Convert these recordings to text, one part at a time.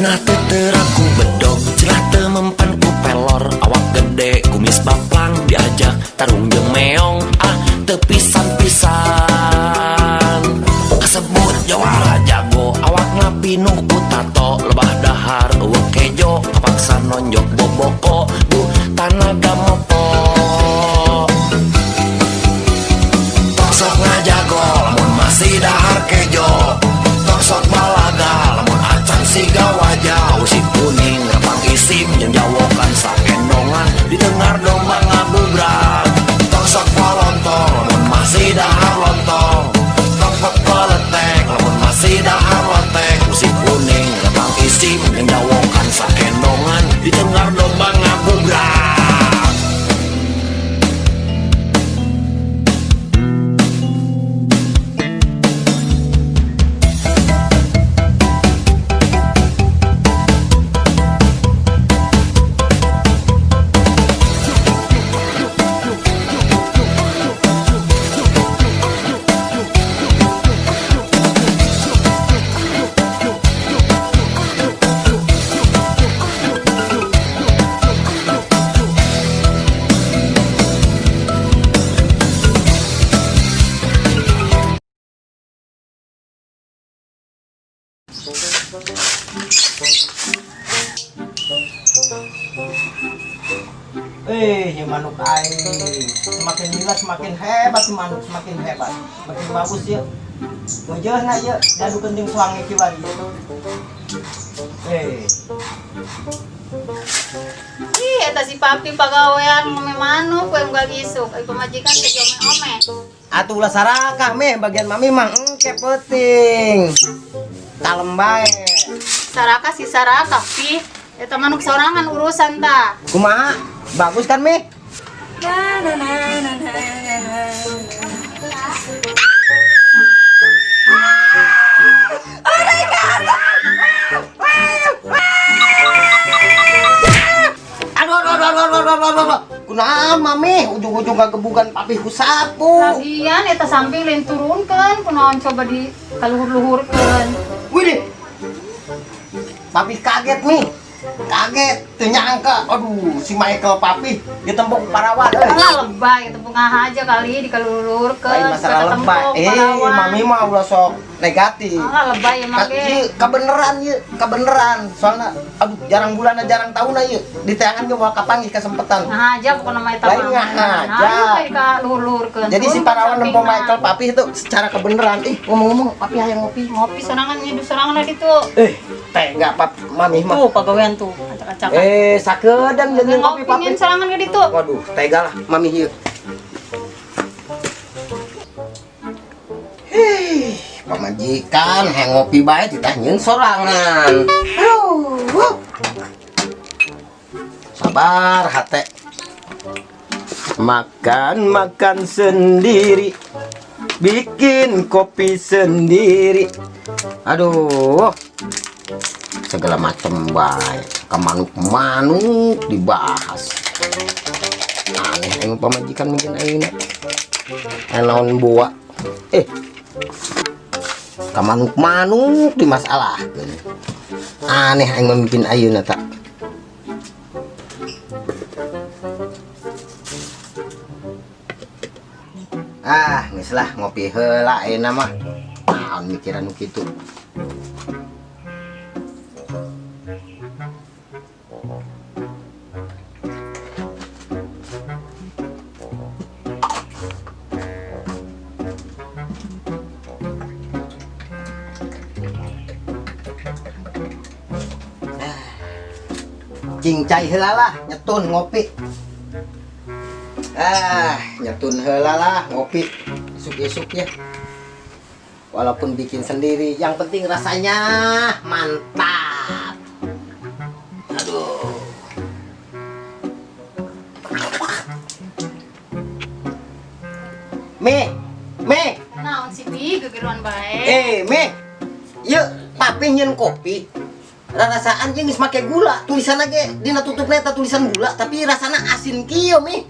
Cenah teu teurak ku bedog, cenah teu mempan ku pelor. Awak gede, kumis baplang, diajak tarung jeung meong, ah teu pisan-pisan. Kasebut jawara jago, awakna pinuh ku tato. Lebah dahar euweuh kejo, kapaksa nonjok boboko. Duh, tanaga mopo. Tong sok ngajago lamun masih dahar kejo. Tong sok balaga lamun acan siga waja. Usik kuning repang isim jeung jawokan saendongan ditengar domba ngabubrak. Tong sok polontong lamun masih dahar lontong. Tong pepeletek lamun masih dahar lotek. Usik kuning repang isim jeung jawokan saendongan ditengar domba ngabubrak. Eh, ya manuk aing. Semakin gila semakin hebat si manuk, semakin hebat. Makin bagus ya. Wajahna ya, dadu kenting suange kiwari. Eh, Ih, eta si papi pagawean ngome manuk we unggal isuk. Ai pamajikan teh ome-ome. Atuh ulah sarakah meh bagian mami mah engke peuting. Kalem bae. Sarakah si sarakah pi. Eta manuk sorangan urusan ta. Kumaha? Bagus kan meh? Aduh, aduh, aduh, aduh, aduh, aduh, aduh, aduh. Kunaon mami? Ujung-ujung kagebugan papi ku sapu. Lagian eta samping lain turunkeun, kunaon coba di kaluhur-luhurkeun. Widih. Papi kaget nih. Kaget, teu nyangka. Aduh, si Michael papi ditembok parawan euy. Alah lebay itu bunga aja kali dikaluhur-luhurkeun. Lain masalah lebay. Ketempok Eh, parawan. mami mah ulah sok negatif. Alah lebay emang ge. Ieu kabeneran ieu, kabeneran. Soalna aduh jarang bulan jarang tahun ieu. Di teangan ge moal kapanggih kesempatan. Nah aja pokokna mah eta Lain mah. ngahaja. Nah, ieu kayak dikaluhur-luhurkeun. Jadi si Turunkeun parawan nempo sampingna. Michael papi itu secara kebeneran. Ih, ngomong-ngomong papi hayang ngopi. Ngopi sorangan nyeduh sorangan lah ditu. Eh, tega pap mami mah. Tuh pagawean tuh acak-acakan. Eh, sakedeung jeung ngopi Ngopi papi. nyen sorangan ke ditu. Waduh, tega lah mami ieu. Hei, pamajikan hayang ngopi bae ditah nyeun sorangan. Aduh. Sabar hate. Makan-makan sendiri, bikin kopi sendiri. Aduh, segala macam bae, ke manuk-manuk dibahas. Aneh aing pamajikan mungkin aing naon buah. Ke manuk-manuk dimasalahkeun. Aneh aing memimpin ayeuna ta. Ah, geus lah ngopi heula ayeuna mah. Naon mikiran nu kitu. Cingcai heula lah nyetun ngopi. Ah, nyetun heula lah ngopi isuk-isuk ya. Walaupun bikin sendiri, yang penting rasanya mantap. Aduh. Mi, Mi. Naon sih Pi, gegeruan bae. Eh, Mi. Yuk, papi nyeun kopi. Rarasaan jeung geus make gula, tulisanna ge dina tutupna eta tulisan gula, tapi rasana asin kieu, Mi.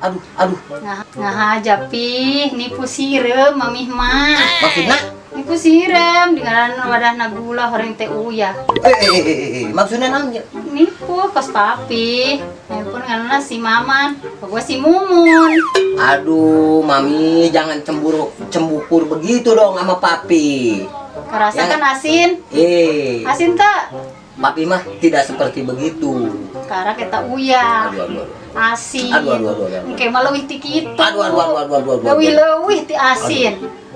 Aduh, aduh. Nah, ngahaja Pi, nipu sireum mamih mah. Maksudna? Niku siram dengan wadahna gula horeng teh uyah. Eh, maksudnya naon ya? Nipu kos papi. Pun ngaranna si Maman, gua si Mumun. Aduh, Mami jangan cemburu cembukur begitu dong sama papi. Kerasa Ya. kan asin? Eh, Asin tak? Papi mah tidak seperti begitu. Sekarang kita uyah. Aduh, aduh, aduh. Asin. Aduh, aduh, aduh, aduh. Engke mah leuwih ti kitu. Aduh, aduh, aduh, aduh, aduh, aduh. Leuwih-leuwih ti asin.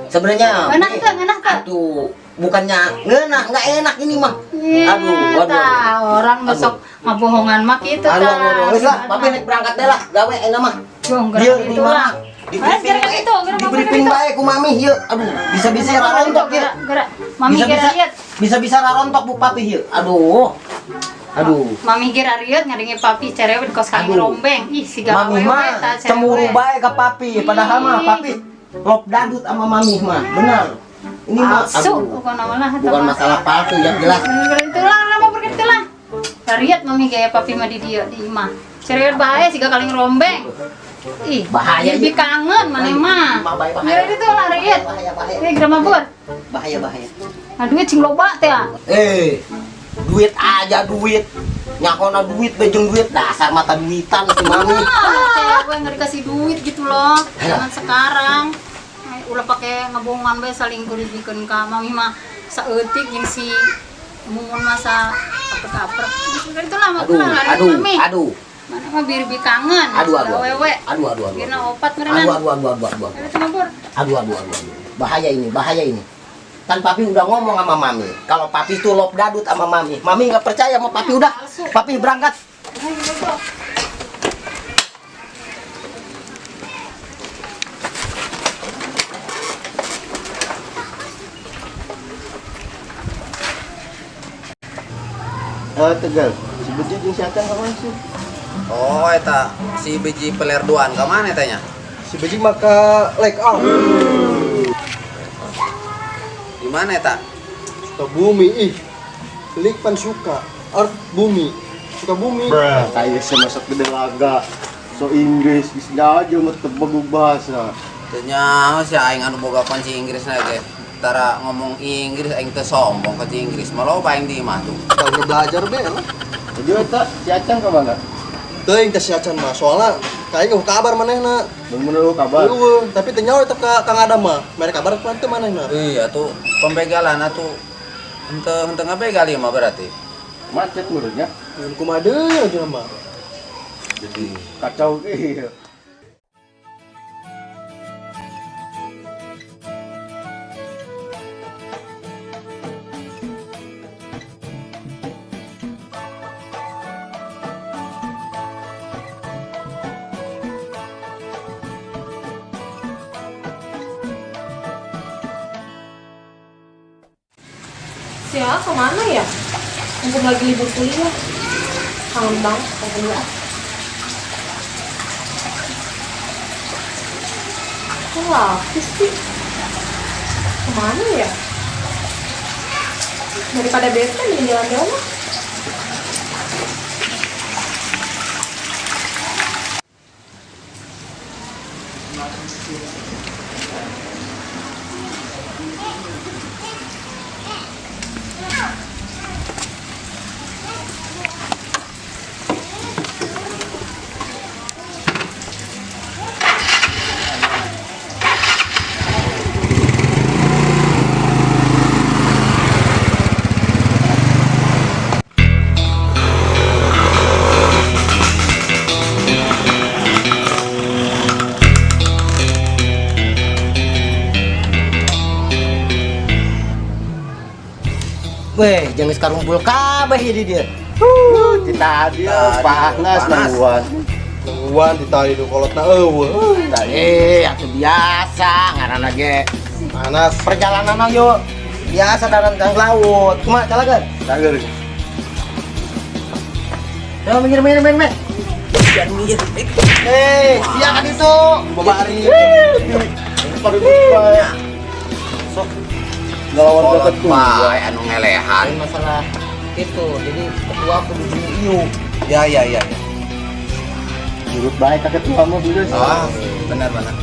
Sebenarnya Ngeunah teu, ngeunah teu? Aduh, bukannya ngeunah, nggak enak ini mah. Iya, Aduh, aduh, tah, aduh. orang Aduh. besok ngabohongan mah kitu Aduh, tah. aduh, aduh. Geus lah, papi naik berangkat deh lah, gawe enak mah. Jong, Biar gerak di itu lah. mana? Di Ayo, briefing gerak bae. itu, gerak Di gerak briefing itu. bae ku mami ieu. Aduh, bisa-bisa Gerak itu, rarontok ieu. gerak, gerak. Mami Bisa-bisa gerak liat. bisa-bisa rarontok bu papi ieu. Aduh. Aduh. Mami gerak riut ngadenge papi cerewet kos kali Aduh. rombeng. Ih, si gawe Mami we mah tah cerewet. cemburu bae ke papi, padahal mah Ih. papi lop dadut sama mami mah. Benar. Ini mah Palsu, aduh. bukan malah eta Bukan mah. masalah palsu yang jelas. Gerak itu lah, lama bergerak itu lah. Riat mami gaya papi mah di dieu di imah. Cerewet bae siga kaling rombeng. Ih, Bahaya, lebih iya. kangen mana mah. Bahaya, bahaya. Gerak itu lah riat. Bahaya, bahaya. Eh, gerak mabur. Bahaya, bahaya. Aduh, cing loba teh. ah. Eh, duit aja duit. Nyakona duit bejeng duit dasar mata duitan si mami. Ah, cewek nggak dikasih duit gitu loh. Zaman sekarang. Ay, ulah pakai ngebohongan bae saling dibikin ka mami mah saeutik jeung si Mumun masa aprek-aprek. Gitu lah, Aduh, lah lari aduh, mami. aduh. Mana mah biar lebih kangen. Aduh, aduh, aduh. Wewe. Aduh, aduh, aduh. Biar opat merenan. Aduh, aduh, aduh, aduh, aduh. Aduh, cuma bur. Aduh, aduh, aduh, aduh. Bahaya ini, bahaya ini. Kan papi udah ngomong sama mami. Kalau papi tuh lop dadut sama mami. Mami nggak percaya sama papi udah. Palsu. Papi berangkat. Ayo, bobo. Eh, Tegal, si Beji jeung si Acang ka mana sih? Oh, eta si biji pelerduan ka mana tanya? Si Beji mah ka Lake Out. Di mana eta? Sukabumi ih. Lake pan suka, Earth bumi. Sukabumi. Saya sih masuk gede laga. So Inggris geus aja mah teu bahasa. Teu nyaho si aing anu boga kunci Inggris na ge. Tara ngomong Inggris aing teu sombong ke Inggris. Maloba aing di imah tuh. Kalau belajar be lah. Jadi eta si Acang ka mana? Teuing teh si Acan mah, soalnya kayaknya eueuh kabar manehna. Bener lu kabar. Eueuh, tapi teu nyaho eta ka Kang Adam mah. Mere kabar ku teu manehna. Iya tuh pembegalan atuh henteu henteu ngabegal ieu mah berarti. Macet menurutnya. Nyeun kumaha deui aja mah. Jadi kacau iya. Siapa kemana ya? Mumpung lagi libur kuliah. Kangen banget sama dia. Kok lapis sih? Kemana ya? Daripada bete, mending jalan-jalan lah. Weh, jangan sekarang kumpul kabeh jadi dia. Di tadi panas Panas. nungguan. Nungguan di tadi du kolotna eueuh. Eh, atuh biasa ngaranna ge. Panas. Perjalanan ayo biasa dalam tang laut. Kumaha calagan? Cager. Yo minggir minggir minggir. Jangan minggir. Eh, sia kan itu. Babari. Pakai buka. Sok Ngelawan Kolot ketua. bae anu ngelehan. lain masalah itu. Jadi ketua kudu ieu. Ya ya ya ya. Menurut baik ke ketua mah geus. Ah, benar benar.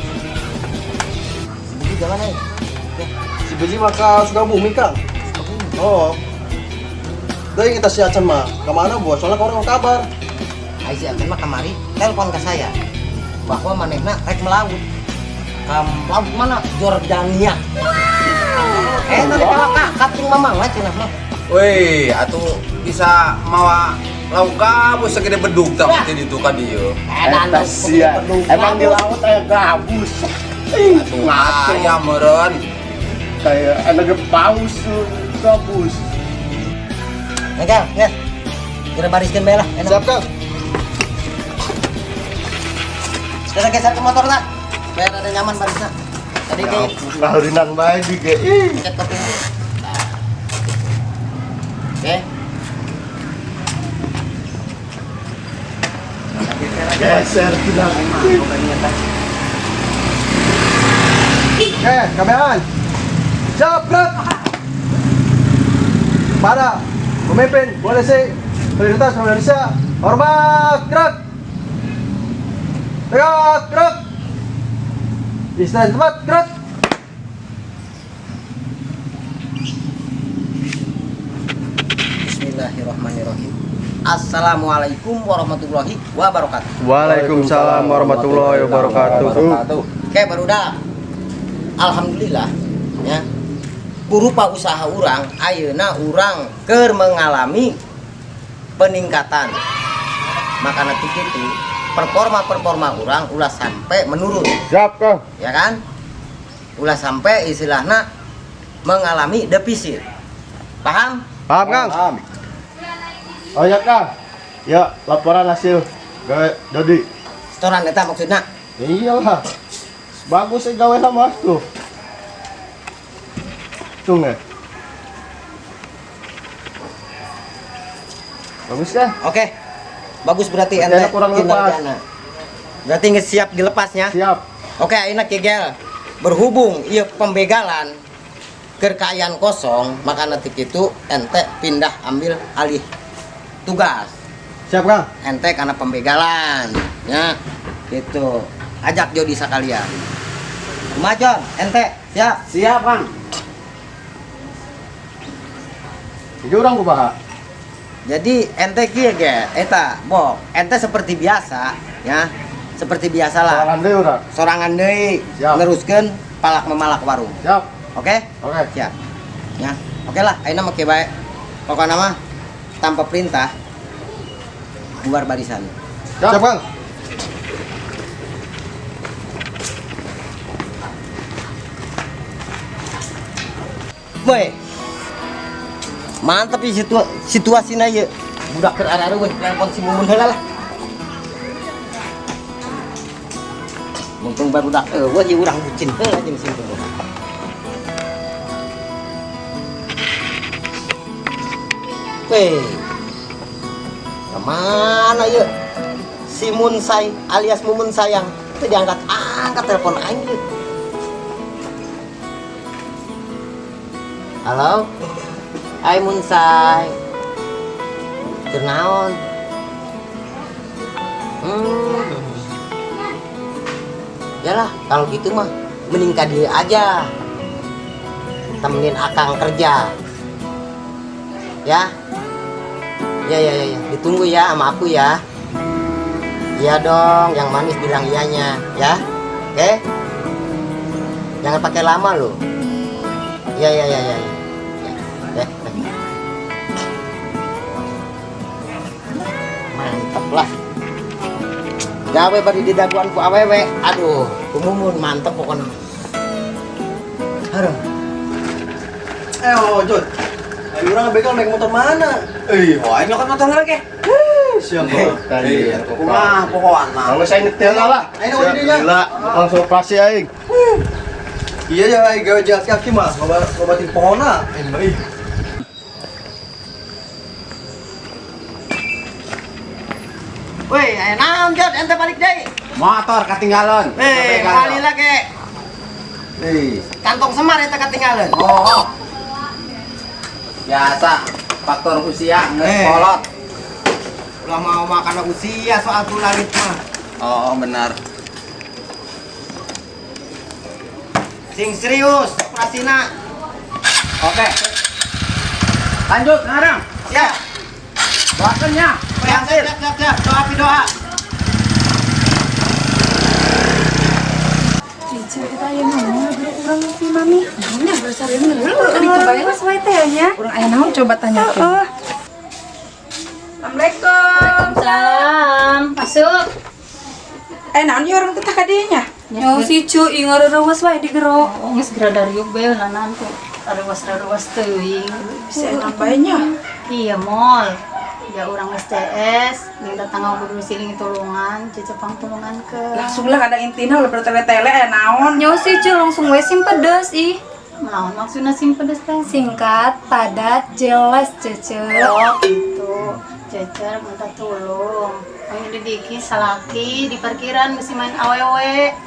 Begitu jalan aja. Si Beji mah ka Sukabumi, Kang. Oh. Deui kita si Acan mah. Kemana buat? Soalnya kau orang kabar. Ai si Acan mah kamari telepon ke saya bahwa manehna rek melaut. Ka laut mana? Jordania. Tadi kalau kakak jeung mamang lah cenah mah. Wih, atuh bisa mawa lauk gabus segede bedug tah teh ditu ka dieu. Eta sia. Emang di laut aya gabus. Atuh aya meureun. Kayak ana ge paus gabus. Engkel, nges. Kira bariskeun bae lah. Siap, Kang. Kita geser ke motor tak? Biar ada nyaman barisnya. Tadi kayak ngahurinan bae di ge. Cat kopi. Oke. Geser tidak. Oke, kameran. Jabret. Para pemimpin polisi Solidaritas Indonesia, hormat gerak. Tegak gerak. Istirahat tempat gerak. Bismillahirrahmanirrahim. Assalamualaikum warahmatullahi wabarakatuh. Waalaikumsalam warahmatullahi wabarakatuh. Oke, barudak. Alhamdulillah ya. Kurupa usaha urang ayeuna urang keur mengalami peningkatan. Makana kitu performa-performa urang ulah sampai menurun. Siap, Kang. Ya kan? Ulah sampai istilahna mengalami defisit. Paham? Paham, Kang. Paham. Oh ya, Kang. Ya, laporan hasil gawe Dodi. Setoran eta maksudna? Ya iyalah. Bagus sih gawe sama tuh. Tuh nggak? Bagus ya? Oke. Bagus berarti ente kurang lepas. Berarti nggak siap dilepasnya? Siap. Oke, ayeuna Kegel. Berhubung ieu pembegalan kekayaan kosong, maka nanti itu ente pindah ambil alih tugas. Siap, Kang. Ente karena pembegalan, ya. Gitu. Ajak Jody sekalian. Kumaha, ente? Siap. Siap, Kang. Jadi orang kumaha? Jadi ente kieu ge, eta, bok, ente seperti biasa, ya. Seperti biasalah. Sorangan deui urang. Sorangan deui. Neruskeun palak memalak warung. Siap. Oke? Oke. Siap. Ya. Oke lah, ayeuna mah kieu bae. Pokona mah tanpa perintah bubar barisan. Siap, Kang. Boy. Mantap ya situasina ieu. Budak keur arareuweun telepon si Mumun heula lah. Mumpung barudak eueuh ieu urang bucin heula jeung si Mumun. Weh. Kemana ieu? Si Munsai alias Mumun sayang teu diangkat-angkat telepon aing ieu. Halo? Hai Munsai. Keur naon? Yalah, kalau gitu mah mending ka dieu aja. Temenin akang kerja. Ya. Ya ya ya, ya. Ditunggu ya sama aku ya. Iya dong, yang manis bilang iyanya, ya. Oke? Jangan pakai lama loh. Ya ya ya ya. Ya, ya. Mantep lah. Gawe bari didaguan ku awewe. Aduh, kumumun mantep pokoknya. Aduh. Oh, Jod. Ayo urang begal naik motor mana? Wah, aing nyokot motor lagi. Siapa? Iya, kumaha pokokna. Kalau saya nyetir lah. Ayo dinya. Gila, langsung operasi aing. Iya ya, aing gawe jalan kaki mah, ngobatin pohona. Ih. Woi, ayo naon Jod, ente balik deui. Motor ketinggalan. Kali lagi. Kantong semar eta ketinggalan. Oh. Biasa, faktor usia geus kolot. Ulah mau makan usia soal tularit mah. Oh, benar. Sing serius, operasina. Oke. Lanjut sekarang. Siap. Doakan ya. Siap, siap, siap. Doa doa. Kita aya naon urang si mami. Nya bersarieun heula dikebayang we teh nya. Urang aya naon coba tanyakeun. Assalamualaikum. Waalaikumsalam. Masuk. Naon ieu urang teh ka dieu nya? Nyaho si cu ieu ngareureuwas wae di gero. Oh, geus geura dariuk bae lanaan ku arewas-arewas teuing. Bisa enak bae nya. Iya mall. Ya urang STS, minta tanggal kudu siling tulungan, cecepang tulungan ke. Langsung lah kadang intina ulah bertele-tele aya naon. Nyaho si cu langsung we sim pedes ih. Naon maksudna sim pedes teh? Singkat, padat, jelas cece. Oh gitu. Cecer minta tolong. Menyelidiki salaki di parkiran mesti main awewe.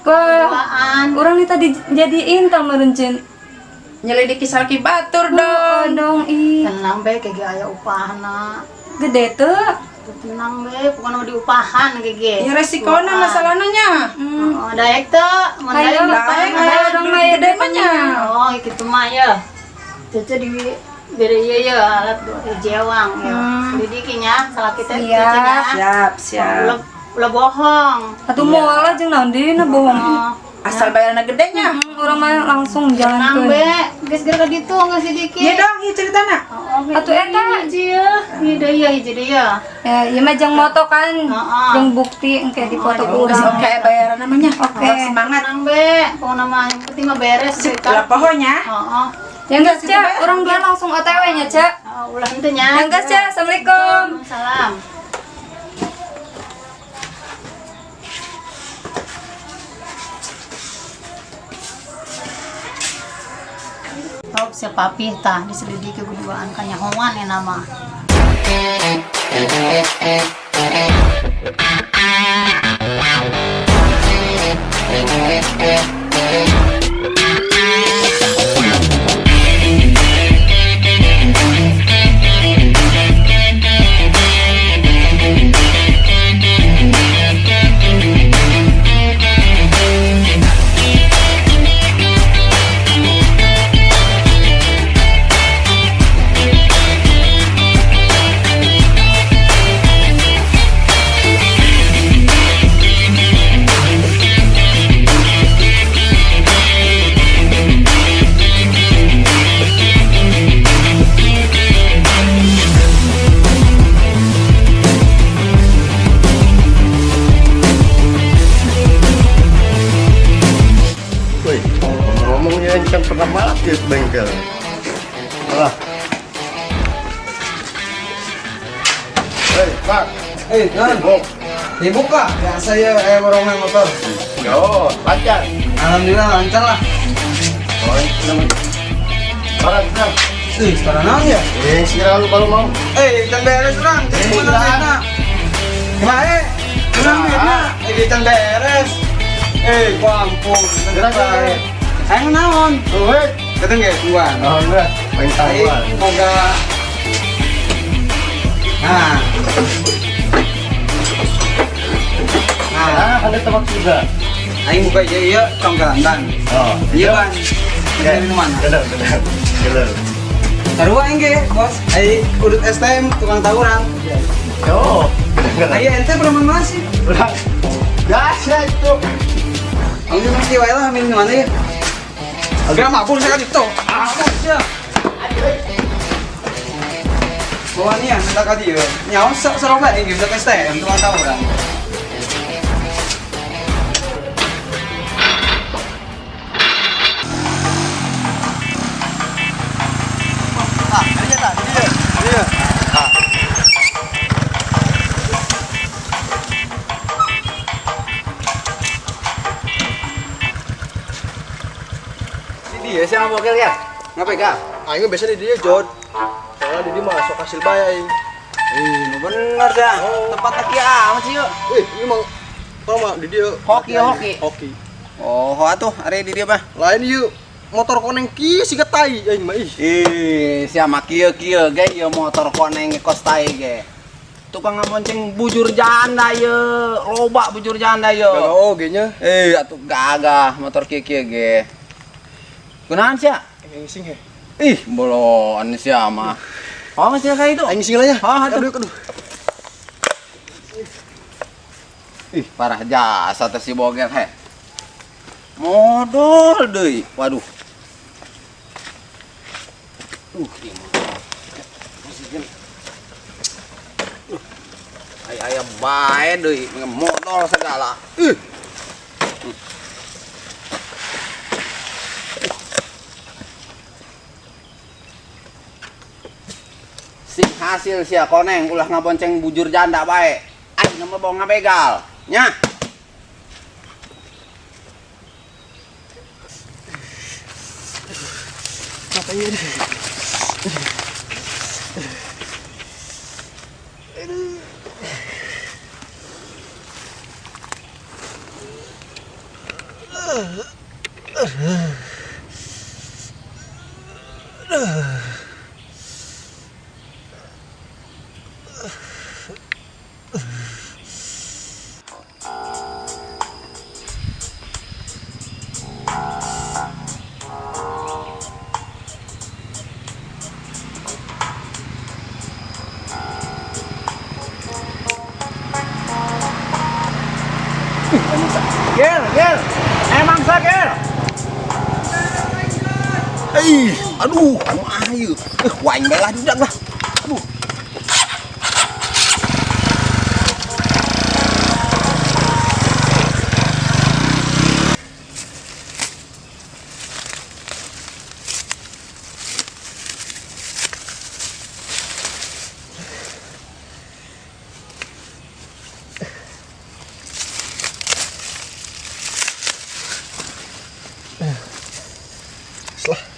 Wah, urang nih tadi jadiin tau merencin. Nyelidiki salaki batur dong. Dong ih. Tenang be kege aya upahna. Gede tuh. Tenang be, pokoknya mau diupahan kege. Ya resikona masalahnya nya. Oh, daek teu, mun daek daek dong mah gede mah nya. Oh, kitu mah ya. Cece di bere ieu ya alat jewang ya. Selidiki nya salaki teh cece nya. Siap, siap. Ulah bohong. Atuh moal jeung naon deui na bohong. Asal bayarna gede nya. Urang mah langsung jalankeun. Tenang be, geus geura ka ditu geus sedikit. Ieu dong, ieu ceritana. Atuh eta hiji ya, ieu deui ya, hiji deui ya. Ya, ieu mah jeung moto kan, jeung bukti engke dipoto ku urang. Oke, bayaran namanya. Oke. Semangat. Tenang be, pokona mah yang penting mah beres we kan. Ulah poho nya. Heeh. Yang geus Ca, urang dua langsung OTW nya, Ca. Ulah henteu nya. Yang geus Ca, Assalamualaikum. Salam. Top siapa papi tah diselidiki keduaan kanyahoan ya nama. Ngomongnya kan pernah mati bengkel. Alah. Hei, Pak. Hei, Nan. Sibuk kah? Biasa ya, borongan motor. Yo, lancar. Alhamdulillah lancar lah. Oh, sekarang, sekarang. Sekarang naon ya? Sekarang lu kalau mau. Can beres urang. Can beres. Kemarin, urang duitna. Can beres. Ku ampun. Gerak. Ayo naon? Duit. Keteng ge tuan. Alhamdulillah, main tahuan. Moga. Nah. Nah, ada tempat juga. Aing buka ieu ieu tong galantan. Oh, iya ban. Ya, minuman. Geuleuh, geuleuh. Geuleuh. Sarua aing ge, Bos. Aing udut STM tukang tawuran. Yo. Ayo ente pernah mana sih? Urang. Biasa itu. Aing mesti wae lah minuman ieu. Geura mabur saya kan itu. Mabur sia. Bawa nih ya, minta ka dieu. Nyaho saroba aing ge STM tukang tawuran. Dia sih yang bokil ya? Ngapain kak? Aing biasa di dia Jod. Soalnya di dia mah sok hasil bae aing. Ih, bener dah. Tempat lagi amat sih yuk. Ini mah kalau mah di dia hoki hoki. Hoki. Oh, atuh ari di dia mah. Lain yuk motor koneng ki siga tai aing mah ih. Ih, sia mah kieu-kieu ge ieu motor koneng kos tai ge. Tukang ngabonceng bujur janda ye, loba bujur janda ye. Gagah oge nya. Atuh gagah motor kieu-kieu ge. Kunaon sia? Ngising he. Ih, boloan siapa? Oh, masih kayak itu. Aing singlanya. Oh, aduh. Aduh. Ih, parah jasa teh si bogel he. Modal deui. Waduh. Aya bae deui, modal segala. Ih. Sing hasil sia koneng ulah ngabonceng bujur janda bae. Aing mah bawa ngabegal. Nya. Capek ini. Gel, gel. Emang sakit. Ih, aduh, kumaha ieu? Waing bae lah diudag lah. Aduh.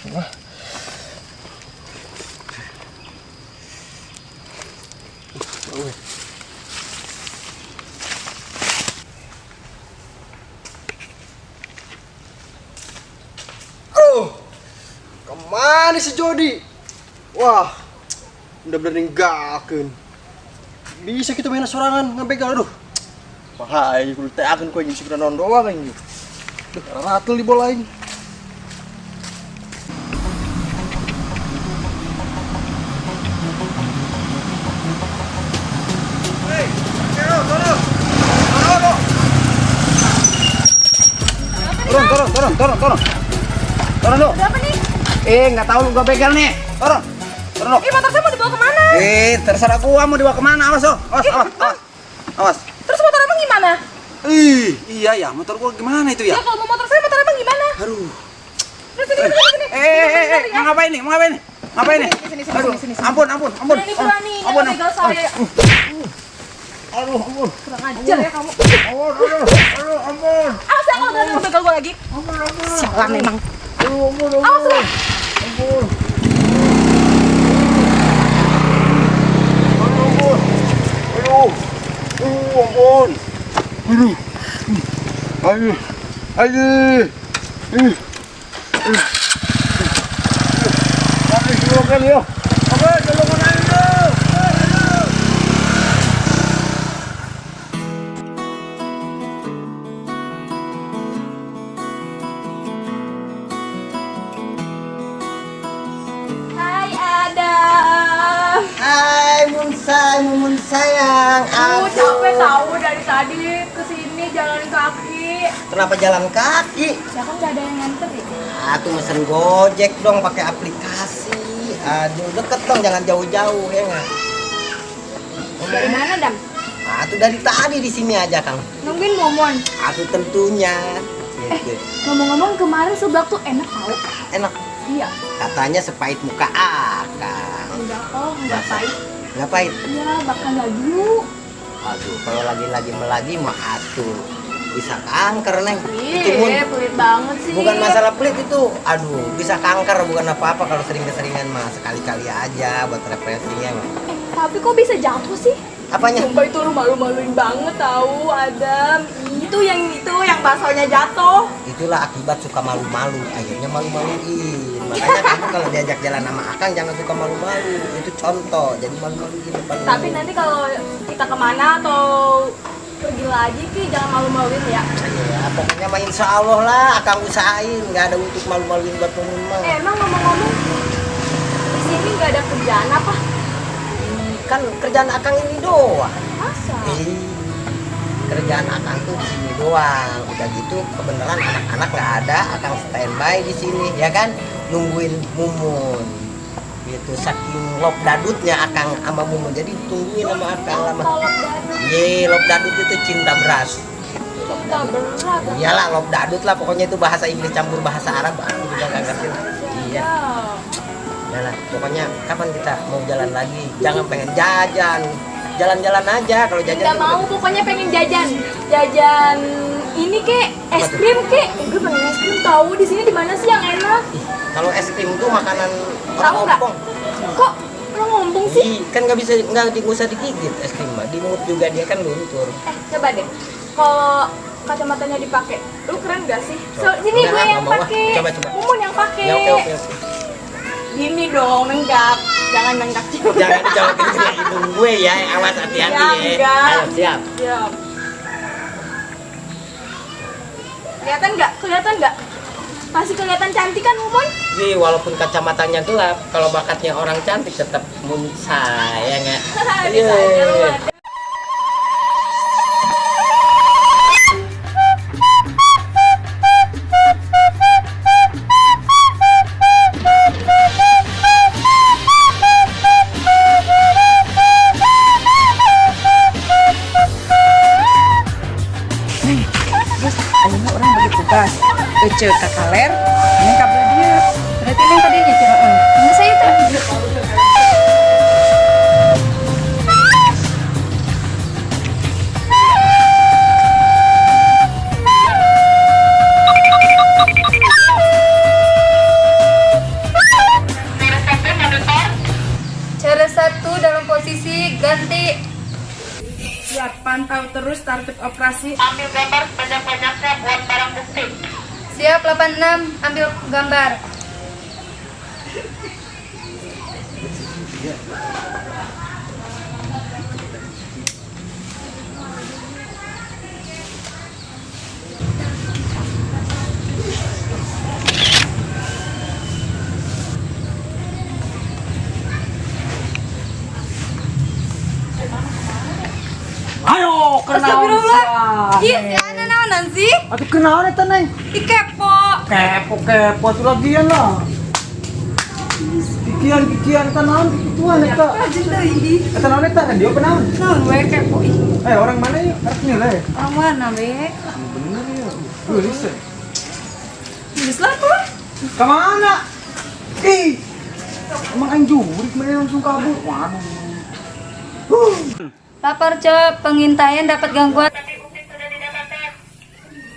Lah. Oh, kemana si Jody? Wah, bener-bener ninggalkeun. Bisa kita main sorangan ngabegal, aduh. Bahaya, kudu teh akeun ku anjing si non doang anjing. Duh, ratel di bola aing. Turun. Turun lu. Ada apa nih? Nggak tahu lu gua begal nih. Turun. Turun lu. Ih, motor saya mau dibawa kemana? Terserah gua mau dibawa kemana. Awas lo. Awas, awas, awas. Awas. Terus motor abang gimana? Ih, iya ya, motor gua gimana itu ya? Ya kalau mau motor saya, motor abang gimana? Aduh. Terus sini, sini, sini. Mau ngapain nih? Mau ngapain nih? Ngapain nih? Sini, sini, sini, sini. Ampun, ampun, ampun. Berani, berani. Ampun, begal saya. Aduh, ampun. Kurang ajar ya kamu. Aduh, aduh, ampun. Awas ya kalau berani ngebegal gua lagi. Ampun, ampun. Sialan memang. Aduh, ampun, ampun. Awas lu. Ampun. Aduh, ampun. Aduh. Aduh, ampun. Aduh. Aduh. Aduh. Aduh. Aduh, yo. Oke, tolongan ayo. Hai Adam. Hai Munsai, Mumun sayang. Aku capek tahu dari tadi kesini jalan kaki. Kenapa jalan kaki? Ya kan gak ada yang nganter ya. Tuh mesen Gojek dong pakai aplikasi. Aduh, deket dong, jangan jauh-jauh ya nggak? Dari mana, Dam? Tuh dari tadi di sini aja, Kang. Nungguin Momon. Aduh, tentunya. Gitu. Ngomong-ngomong kemarin seblak tuh enak tau. Enak? Iya. Katanya sepahit muka Akang. Enggak kok, enggak pahit. Enggak pahit? Iya, bahkan lagi. Aduh, kalau lagi-lagi melagi mah atuh bisa kanker, Neng. Iya, pelit banget sih. Bukan masalah pelit itu. Aduh, bisa kanker bukan apa-apa kalau sering keseringan mah, sekali-kali aja buat refreshing ya. Tapi kok bisa jatuh sih? Apanya? Sumpah itu lu malu-maluin banget tahu, Adam. Itu yang baksonya jatuh. Itulah akibat suka malu-malu, akhirnya malu-maluin. Makanya kamu kalau diajak jalan sama Akang jangan suka malu-malu. Itu contoh, jadi malu-maluin depan. Tapi nanti kalau kita kemana atau pergi lagi Ki, jangan malu-maluin ya. Iya, pokoknya mah insya Allah lah, Akang usahain, nggak ada untuk malu-maluin buat Mumun mah. Emang ngomong-ngomong, ini nggak ada kerjaan apa? Kan kerjaan Akang ini doang. Masa? Kerjaan Akang tuh di sini doang. Udah gitu kebenaran anak-anak nggak ada, Akang standby di sini, ya kan? Nungguin Mumun. Gitu, saking lop dadutnya Akang sama Mumun. Jadi tungguin sama Akang lama. Ye, lop dadut itu cinta beras. Cinta berat. Iyalah lop dadut lah, pokoknya itu bahasa Inggris campur bahasa Arab, aku juga nggak ngerti. Iya. Yalah, pokoknya kapan kita mau jalan lagi? Jangan pengen jajan. Jalan-jalan aja kalau jajan. Nggak mau, pokoknya pengen jajan. Jajan ini kek, es krim kek. Gue pengen es krim, tahu di sini di mana sih yang enak? Kalau es krim tuh makanan orang ompong. Kok orang ompong sih? Kan nggak bisa, nggak usah digigit es krim mah. Di mulut juga dia kan luntur. Coba deh. Kalau kacamatanya dipakai, lu keren gak sih? So, sini gue yang pakai. Coba. Mumun yang pakai. Ya, oke. Gini dong, nenggak. Jangan nenggak juga. Jangan dijawabin kena hidung gue ya, awas hati-hati ya. Ayo, siap. Siap. Kelihatan nggak? Kelihatan nggak? Pasti kelihatan cantik kan, Mumun? Iya, walaupun kacamatanya gelap, kalau bakatnya orang cantik tetap Mumun sayang ya. Bisa aja lu ada. Ayeuna orang bagi tugas. Ece ka kaler, neng ka belah dieu. Berarti neng tadi nya Ceu. Heeh. Saya teh. Cara 1 dalam posisi ganti. Siap, pantau terus target operasi. Ambil gambar sebanyak-banyaknya buat barang bukti. Siap, 86, ambil gambar. Ayo, Astagfirullah. Iya, si Ana naonan sih? Aduh, kenaon eta, Neng? Ih, kepo. Kepo tuh lagian lah. Kikian eta naon kikituan eta. Rajin deui. Eta naon eta? Dia apa naon? Naon we kepo ih. Orang mana yuk? Arek nilai. Orang mana we? Bener ya. Geus. Geus lah tuh. Ka mana? Ih. Emang aing jurik mana langsung kabur. Waduh. Lapor, Cok, pengintaian dapat gangguan.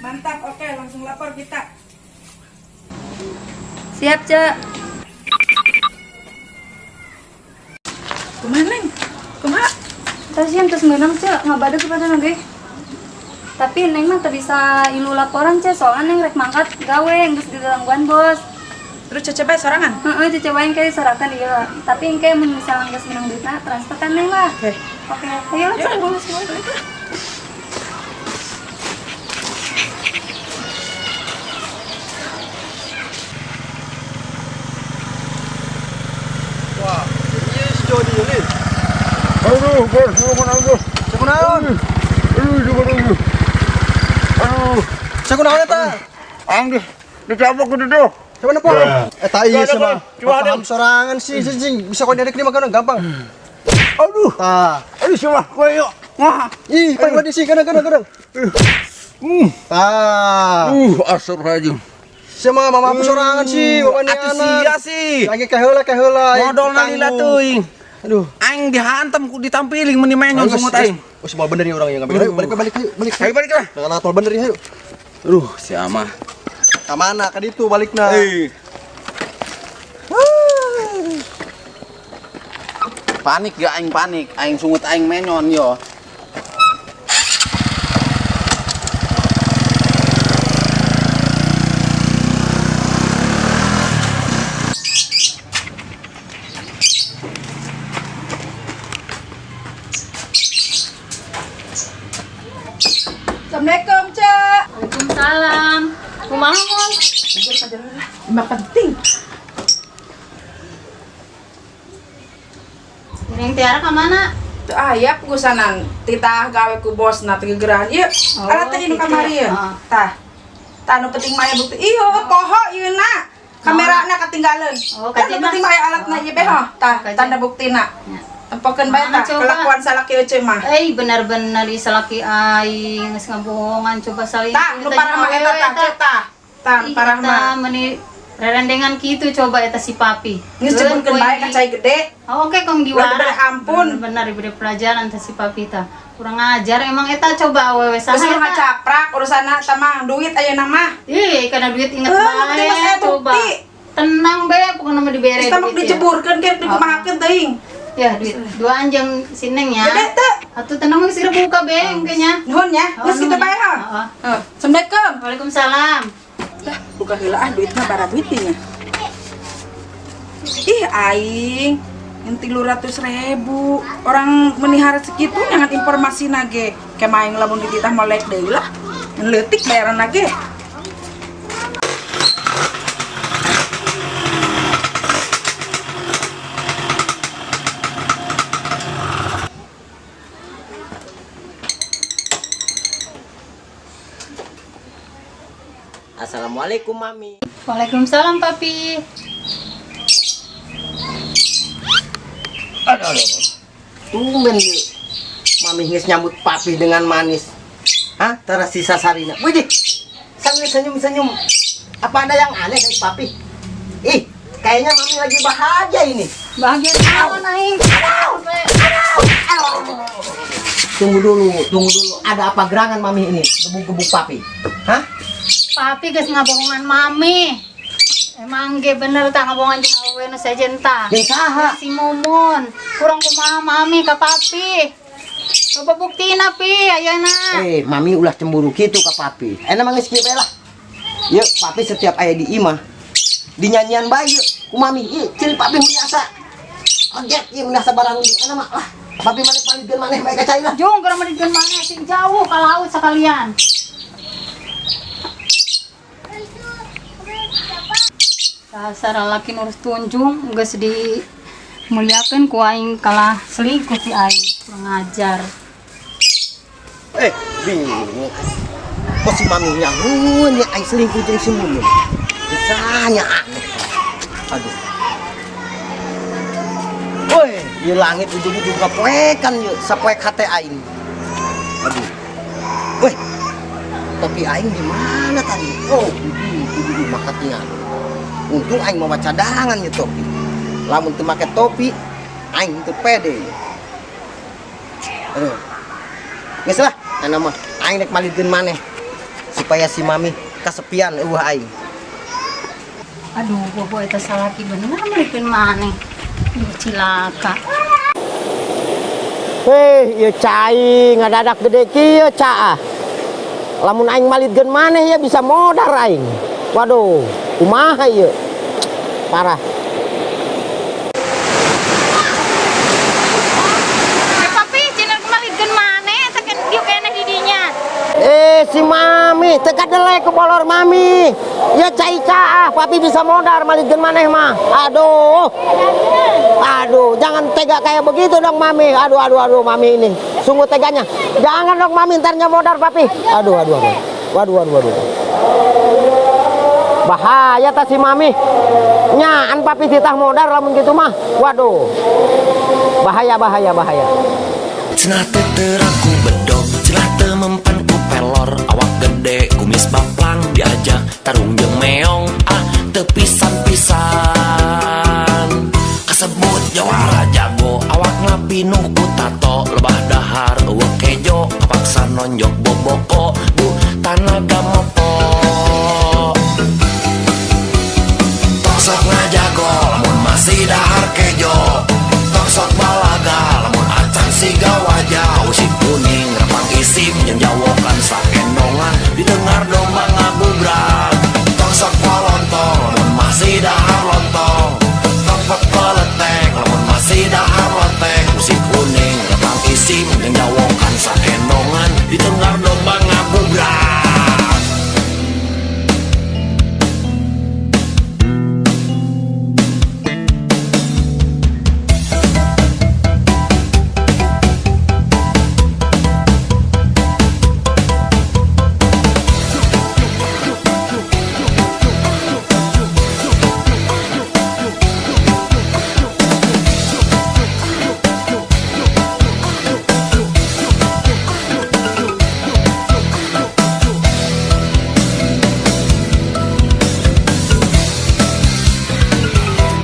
Mantap, oke, langsung lapor kita. Siap, Cok. Kumaha, Neng? Kumaha? Terus yang terus menang, Cok, ngabade kepada nage. Tapi Neng mah teu bisa ilu laporan, Cok, soalnya Neng rek mangkat gawe geus digangguan bos. Terus cece bae sorangan? Heeh, cece bae engke diserahkan ieu. Tapi engke mun misalnya geus menang duitna transfer kan Neng lah. Oke. Oke, ayo lah, Cok, bos. Wah, iya si Jody ini. Aduh, bos, aduh. Sakunaon? Aduh, aduh. Sakunaon eta? Ang dicabok gitu tuh. Coba nempo. Eta ieu sama. Paham sorangan sih, cing. Bisa kau direk mah gampang. Aduh. Tah. Aduh, siapa? Kowe yuk. Wah. Ih, paling sih kadang-kadang. Tah. Astagfirullahaladzim. Siapa mama aku sorangan sih, mama Atuh sia sih. Lagi kaheula kaheula. Modolna lila teuing. Aduh. Aing dihantam ku ditampiling meni menyon sungut aing. Oh, semua bener nih orang yang ngambil. Ayo balik balik balik. Ayo balik lah. Nah, tol bener ya, ayo. Aduh, sia mah. Ka mana ka ditu balikna? Panik gak aing panik, aing sungut aing menyon yo. Assalamualaikum, Cak. Waalaikumsalam. Kumaha, Mon? Emang penting. Neng Tiara ka mana? Teu aya pugusanan titah gawe ku bosna teu gegerahan. Ieu Oh, alat teh nu gitu. Kamari ieu. Heeh. Tah. Tah nu penting mah aya bukti. Ih, heueuh poho ieu na. Kamerana ketinggalan. Oh, Tah nu kajeun penting mah aya alatna ieu be ho. Tah, Kajeun. tanda buktina. Ya. Tempokeun bae Mana tah coba? kelakuan salaki ece mah. Eh, benar-benar di salaki aing geus ngabohongan coba salingkuh. Tah, nu parah mah eta tah, ceu tah. Tah, nu parah mah. Meni rerendengan kitu coba eta si papi. Geus ceburkeun bae ka cai gede. Oh, oke kong Ulah diwara. diberi ampun. Bener diberi pelajaran teh si papi tah. Kurang ajar emang eta coba awewe saha Geus eta. ngacaprak urusanna tah mah duit ayeuna mah. Ih, karena duit inget Eh, nu penting mah bae saya coba. bukti. Tenang bae pokoknya mah dibere Geus tah mah duit ya. diceburkeun ke dikumahakeun teuing. Ya, duit. Dua anjing si Neng ya. Gede teu. Atuh tenang geus segera buka beng kayaknya. Nuhun ya, Oh, geus kitu nuhun bae ya. ha. Heeh. Heuh. Assalamualaikum. Waalaikumsalam. Lah, buka heula ah duitna bara duitnya. Ih, aing yang 300.000 orang menihara segitu jangan informasi nage kemaing lamun dititah molek deui lah Ngan leutik bayaran nage. Assalamualaikum Mami. Waalaikumsalam papi. Aduh, aduh, aduh. Tumben ieu. Mami geus nyambut papi dengan manis. Hah? Tara sisa sarina. Widih. Sambil senyum-senyum. Apa ada yang aneh dari papi? Ih, kayaknya mami lagi bahagia ini. Bahagia naon aing? Tunggu dulu, tunggu dulu. Ada apa gerangan mami ini? Gebuk-gebuk papi. Hah? Papi geus ngabohongan mami. Emang ge bener tah ngabohongan jeung awewe nu sejen tah. Jeung saha? Si Mumun. Kurang kumaha mami ka papi. Coba buktiin pi ayeuna. Eh, mami ulah cemburu gitu ka papi. Enak mah geus kieu bae lah. Yuk, papi setiap aya di imah dinyanyian bae yuk ku mami. Ih, ciri papi mun asa. Oget ieu mun asa barang enak mah lah. Papi maneh palidkeun maneh bae ka cai lah. Jung keur malidkeun maneh sing jauh ka laut sekalian. Dasar laki nurus tunjung geus dimuliakeun ku aing kalah selingkuh si aing, kurang ajar. Eh, bingung. Kok si mami nyangun ya aing selingkuh jeung si Mumun. Kisahnya aneh. Aduh. Woi, ieu langit ujung-ujung kapoekan ieu, sapoek hate aing. Aduh. Woi. Topi aing di mana tadi? Oh, di maka tinggal. Untung aing mawa cadangan ieu topi. Lamun teu make topi, aing teu pede. Aduh. Geus lah, ana mah aing rek malidkeun maneh supaya si mami kasepian eueuh aing. Aduh, bobo eta salaki bener malidkeun maneh. Duh, cilaka. Heh, ieu cai ngadadak gede kieu caah. Lamun aing malidkeun maneh ya bisa modar aing. Waduh, kumaha ieu? Parah. Papi, cenah malidkeun maneh eta kan dieu keneh di dinya. Eh, si mami teu kadelek ku bolor mami. Ya cai caah, papi bisa modar malidkeun maneh mah. Aduh. Aduh, jangan tega kayak begitu dong mami. Aduh, aduh, aduh, mami ini. Sungguh teganya. Jangan dong mami, ntarnya modar papi. Aduh, aduh, aduh. Waduh, waduh, waduh. Bahaya ta si mami. Nyaan papi titah modar lamun gitu mah. Waduh. Bahaya, bahaya, bahaya. Cenah teu terang ku bedog, cenah teu mempan ku pelor, awak gede kumis baplang diajak tarung jeung meong, ah teu pisan-pisan. Kasebut jawara jago, awakna pinuh ku tato, lebah dahar eueuh kejo, kapaksa nonjok boboko, duh tanaga mopo. Tok sok ngajago lamun masih dahar kejo, tok sok balaga lamun acan siga wajah, usik kuning repang isim jeung jawokan sakendongan didengar domba ngabubrak. Tok sok polontong lamun masih dahar lontong, tok pepeletek lamun masih dahar lotek, usik kuning repang isim jeung jawokan sakendongan didengar domba